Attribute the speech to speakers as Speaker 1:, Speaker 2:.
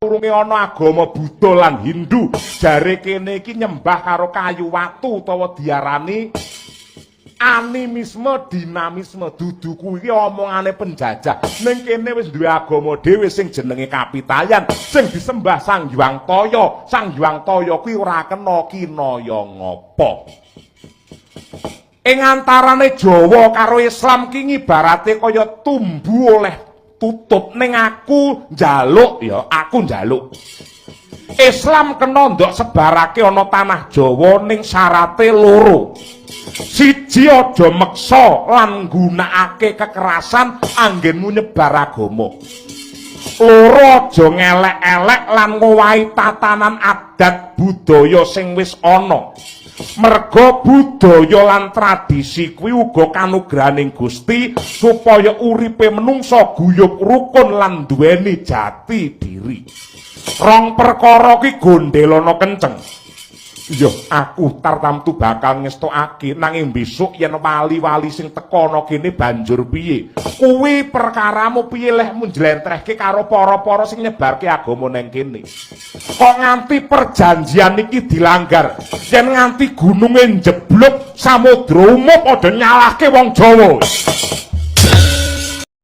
Speaker 1: Saurunge ana agama Buddha lan Hindu, jare kene iki nyembah karo kayu watu utawa diarani animisme dinamisme. Dudu kuwi omongane penjajah. Ning kene wis duwe agama dhewe sing jenenge Kapitayan, sing disembah Sang Hyang Taya. Sang Hyang Taya kuwi ora kena kinaya ngapa. Ing antarane Jawa karo Islam ki ngibarate kaya tumbu oleh tutup. Ning aku njaluk ya, aku njaluk Islam kena ndok sebarake ana tanah Jawa ning syarate loro. Siji, aja meksa lan nggunakake kekerasan anggenmu nyebar agama. Loro, aja ngelek-elek lan ngowahi tatanan adat budaya sing wis ana. Merga budaya lan tradisi kuwi uga kanugrahaning Gusti supaya uripe menungsa guyub rukun lan duweni jati diri. Rong perkara ki gondelana kenceng. Iya, aku tartamtu bakal ngestokake, nanging besok yen wali-wali sing teka ana kene banjur piye? Kuwi perkaramu piye lehmu njlentrehke karo para-para sing nyebarke agama neng kene. Kok nganti perjanjian iki dilanggar? Yen nganti gununge njeblug, samudra umup, aja nyalahke wong Jawa.